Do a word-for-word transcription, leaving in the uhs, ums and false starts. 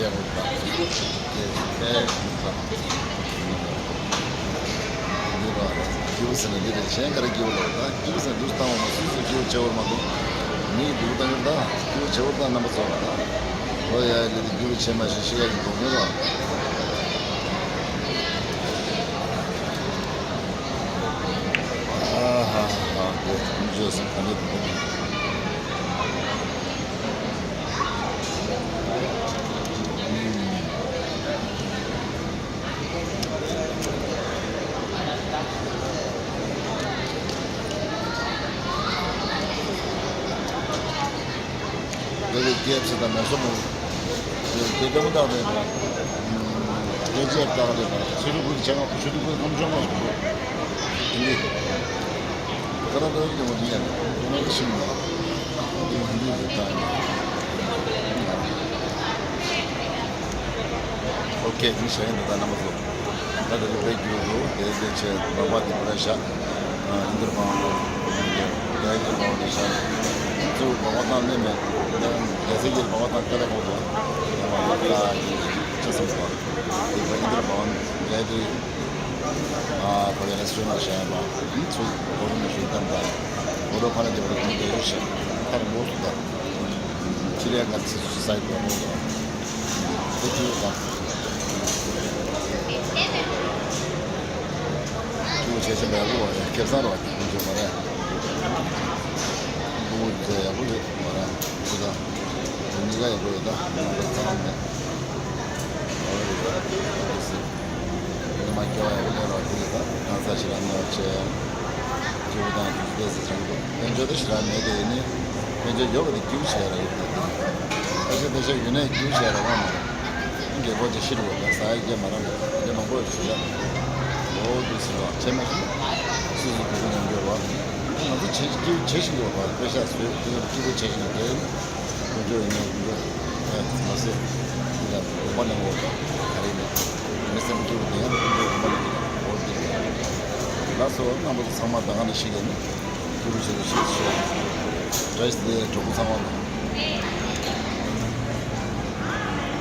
ཡག་པོ་འདུག་ད། སྐྱིད་པོ་ཟེར་ན་འདི་རེད། གཞན་ག་རེ་སྐྱིད་པོ་ལབ་ད། སྐྱིད་པོ་ཟེར་ན་འདུག་སྟངས་འོག་མ་སུ་སུ་སྐྱིད་པོ་བྱེད་པར་མ་གཏོགས། མི་སྡུག་བཏང་གི་རེད་ད། སྐྱིད་པོ་བྱེད་པར་ད་རྣམ་པ་ཚོ་ལ་ད། ལོ་ཡ་ཡ་ལས་དེ་སྐྱིད་པོ་བྱེད་མ་ཤེས་ཤི་ཡ་གི་དོགས་མེད་ལ། ཨ་ཧ་ཧ་ཧ། དེ་མི་བྱོས་སེམས་ག་འདྲ་འདུག་བོད་པའི་སྐྱེས་ཚེ་དང་མེ་སོ་མོ། དེ་དེ་ལྟ་བུ་དག་རེད་པ། སྐྱེས་ཚེ་དག་རེད་པ། ཚུལ་ཁྲིམས་ཀྱི་ཆེད་མངགས་ཆུ་ཐིགས་པའི་ཁམས་ཆུང་མ་ཞིག་འདུག་དེ་འདི། ཀ་ར་ཏོ་ཡིག་དེ་མོ་འདི་ཡང་དེ་མོ་ཤིང་མ། དེ་ཧིན་དུ་ཡི་ཐང་ཡིན། ཨོ་ཁེ། མི་ཤ་ཡིན་འདི་དག་རྣམ་པ་ཚོ། ད་དེ་རིགས་པའི་རྒྱུ་རུ་དེ་དེ་ཆེ་མ་པ་དེ་པུ་ར་ཤ། ཨིན་དར་བྷང་། དེ་ཨིན་དར་བྷང་དེ་ཤ། ཚུར་བ་བ་དང་ལེན་མེད། རྒྱལ་སྲས་ཀྱི་བ་བ་དང་དཀའ་ལས་ཁོག་ཏུ། ཡང་བ་བ་དཀའ་ལས་ཆེ་སོང་བ། དེ་པ་ཨིན་དར་བྷང་དེ་དེ། ཨ་བ་ལས་ན་སུ་ན་ཤ་ཡ་མ། ཚུར་བོ་རུ་ནས་ཤུལ་ཏམ་ད། བོ་རུ་ཕ་ན་དེ་བ་རུ་ནས་དེ་ཡོད་ཤ། ཐར་མོ་སུ་ད། ཁྱི་རེ་ག་ཚི་སུ་སའི་བ་མོ་ད། དེ་ཁྱི་ད། ཁྱི་བྱེད་བཞིན་པའི་བློ་བ་ཡ་སྐལ་བཟང་རོ་བ་དེ་ཁྱོད་མ་རེད། བློ་བ་ཡག་པོ་ཡོད་མ་རེད་ཁྱི་ད། གཉིས་ཀ་ཡག་པོ་ཡོད་ད། ང་ཚོ་ཚང་མ་ནས་ཨོ་ཡོད་ད། ཨོ་ཡོད་ཟེར། ཉི་མ་སྐྱེ་བ་ཡག་པོ་ལེན་རོགས་དེ་ཡོད་ད། གང་ས་ཞིག་ལ་ཉོ་བྱས། སྐྱིད་པོ་དང་དུས་ཚོད་ཟེར་ཚང་གི་འདུག་དཔལ་འབྱོར་དེ་ཞེ་དྲག་མེད་དེ་ནི། དཔལ་འབྱོར་ཡོད་པ་དེ་སྐྱིད་པོ་བྱས་ར་ཡོད་དེ། ཨ་ཅེ་དེ་ཤ་ཡོད་ནའི་སྐྱིད་པོ་བྱས་ར་ཡོད་མ་རེད། རྒད་པོ་ཅིག་ཤི་འགྲོ་བ་ས་ཡ་བརྒྱད་མ་རང་འདུག་དེ་མང་པོ་ཞུ་བྱ། ཨོ་དུ་ཟེར་བ་བྱས་མ་ཤེས། སུ་སུ་དུ་དུ་ཉམས་འགྱུར་བ། ང་ཚོ་བྱེད་སྐྱིད་བྱེད་བཞིན་ཡོད་པ་དཔེ་ཤ་བཟོས་དུ་སྐྱིད་པོ་བྱེད་བཞིན་ཡོད་དེ། དཀོན་མཆོག་ཡིན་ན་དཀོན་མཆོག་ཨེ་མ་ཟད། འདི་ལ་དགོངས་པ་གནང་བ་ག་རེ་མེད། མི་སེམས་སྐྱིད་པོ་དེ་ཡང་དཀོན་མཆོག་དགོངས་པ་གནང་གི་འོ་དེ། ལགས་སོ། རྣམ་པ་ཚོ་ཚང་མ་ད་ག་ནང་བཞིན་ཡིན། སྐྱིད་པོ་བྱེད་རོགས་ཞེས་ཞུ། བཀྲ་ཤིས་བདེ་ལེགས་གྲོགས་པོ་ཚང་མ་ལ།